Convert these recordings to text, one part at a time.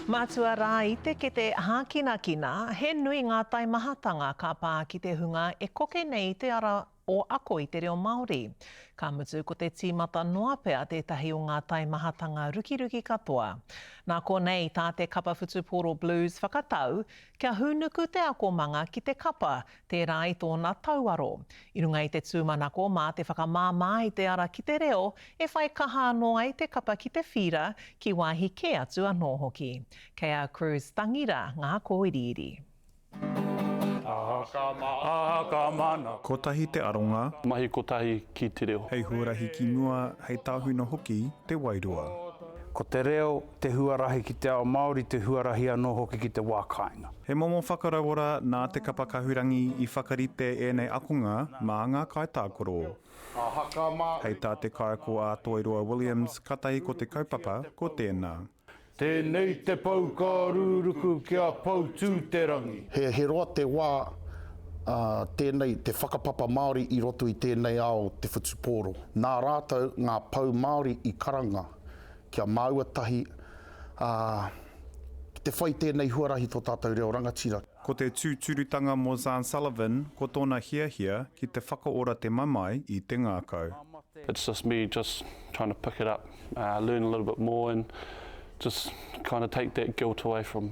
Matua rā i te kete hākinakina, he nui ngā taimahatanga ka pā ki te hunga e koke nei i te ara o ako i te reo Māori. Ka mutu ko te tīmata noa pea tētahi o ngā taimahatanga rukiruki katoa. Nā konei tā te kapa whutupōro Blues whakatau kia hūnuku te akomanga ki te kapa tērā i tōna tauaro. I runga i te tūmanako mā te whakamāmā i te ara ki te reo e whai kaha anō ai te kapa ki te whīra, ki wāhi kē atu anō hoki. Kei a Cruz Tangira ngā kōiriiri. Kotahi te aronga. Mahi kotahi ki te reo. Hei huarahi ki mua, hei tāhuna hoki te wairua. Ko te reo te huarahi ki te ao Māori, te huarahi anō hoki ki te wā kāinga. He momo whakarauora nā Te Kapa Kahurangi i whakarite ēnei akonga mā ngā kaitākaro. Hei tā te kaiako a Toiroa Williams, katahi ko te kaupapa ko tēnā. Tēnei te pou ka rūruku kia Poutū-te-rangi. He roa te wā tēnei, te whakapapa Māori i roto i tēnei ao te whutupōro. Nā rātou ngā pou Māori i karanga kia māua tahi, ā, ki te whai tēnei huarahi tō tātou reo rangatira. Ko te tūturutanga mō Zarn Sullivan, ko tōna hiahia ki te whakaora te mamae i te ngākau. It's just me just trying to pick it up, learn a little bit more and just kind of take that guilt away from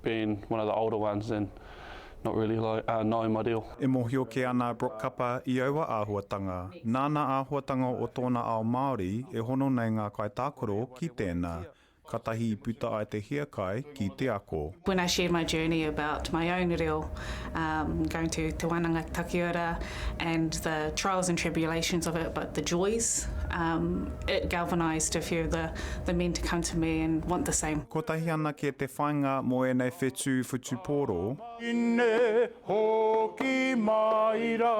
being one of the older ones and not really like knowing my deal. E mōhio kē ana a Brooke Kapa i aua āhuatanga. Nāna āhuatanga o tōna ao Māori e hono nei ngā kaitākaro ki tēnā. Katahi i puta ai te hiakai ki te ako. When I shared my journey about my own reo, um, going to Te Wananga Takiura and the trials and tribulations of it, but the joys, um, it galvanised a few of the, the men to come to me and want the same. Kotahi anake te whainga mō ēnei whetū whutupōro. Ine hoki mai rā.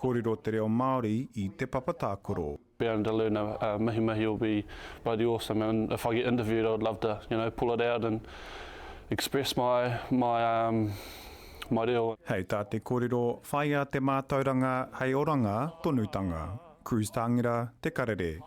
Kōrero te reo Māori i te papa tākaro. Be able to learn a, a mihi mihi will be bloody awesome and if I get interviewed I'd love to, you know, pull it out and express my, my, um, my reo. Hei tā te kōrero, whāia te mātauranga hei oranga tonutanga. Cruz Tāngira, Te Karere.